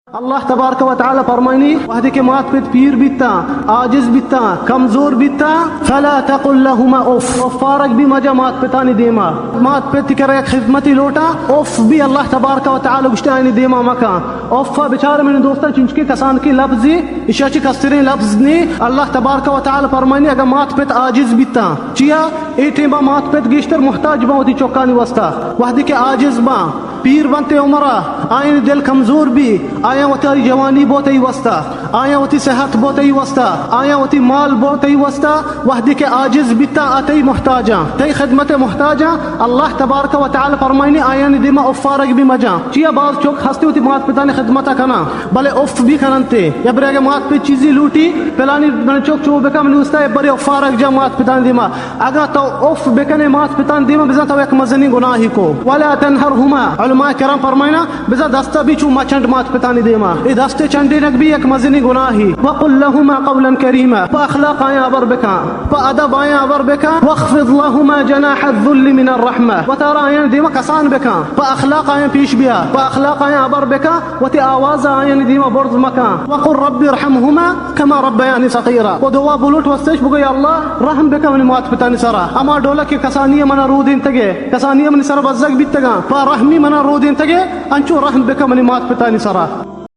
اللہ تبارک و تعالی فرمائنی، وہدے کہ مات پت پیر بیتاں، عاجز بیتاں، کمزور بیتاں، فلا تقل لهما اف، اف آرگ بی مجا مات پتانی دیما۔ مات پت کرا یک خدمتی لوٹاں، اف بی اللہ تبارک و تعالی گوشتے آئینی دیما مکاں۔ اف بچار منی دوستاں، چنچکے کسانکیں لفظی، اشیا چی کستریں لفظ نی۔ اللہ تبارک و تعالی فرمائنی، اگا مات پت عاجز بیتاں، چیا؟ اے ٹیما مات پت گیشتر محتاج باں وتی چکانی واسطہ۔ وہدے کہ عاجز باں، پیر بنت عمرا، آیانی دل کمزور بی، آیاں وتی جوانی بو تئی واسطہ، آیاں وتی صحت بو تئی واسطہ، آیاں وتی مال بو تئی واسطہ، وہدے کہ عاجز بیتاں آ تئی محتاجاں، تئی خدمت محتاجاں، اللہ تبارک و تعالی فرمائنی آیانی دیما اف آرگ بی مجاں۔ چیا باز چک ہستے وتی مات پتانی خدمتا کناں، بلے اف بی کننتے۔ یا برے اگہ مات پت چیزی لوٹی، پلانی من چک چو بکا منی استا، یا برے اف آرگ جا مات پتانی دیما۔ اگاں تو اف بکنے مات پتانی دیما، بزاں تو یک مزنیں گناہی کو۔ ولا تنهرهما، علماء کرام فرمائنا، بزاں دستا بی چو مچنڈ مات پتانی دیما۔ اے دست چنڈینگ بی یک مزنیں گناہی۔ وقل لهما قولا كريما، پہ اخلاق آیاں ہبر بکاں، پہ ادب آیاں ہبر بکاں۔ واخفض لهما جناح الذل من الرحمة، وتارا آیاں دیما کسان بکاں، پہ اخلاق آیاں پیش بیا، پہ اخلاق آیاں ہبر بکاں۔ وتی آواز آیانی دیما برز مکاں۔ وقل رب ارحمهما كما ربياني صغيرا۔ و دعا بلوٹ وستش بگو، یا اللہ، رحم بکن منی مات پتانی سرا۔ ہما ڈولا کہ کسانی منا رودینتگے، کسانی منی سرا بزگ بیتگاں، پہ رحمی منا رودینتگے، انچو رحم بکن منی مات پتانی سرا۔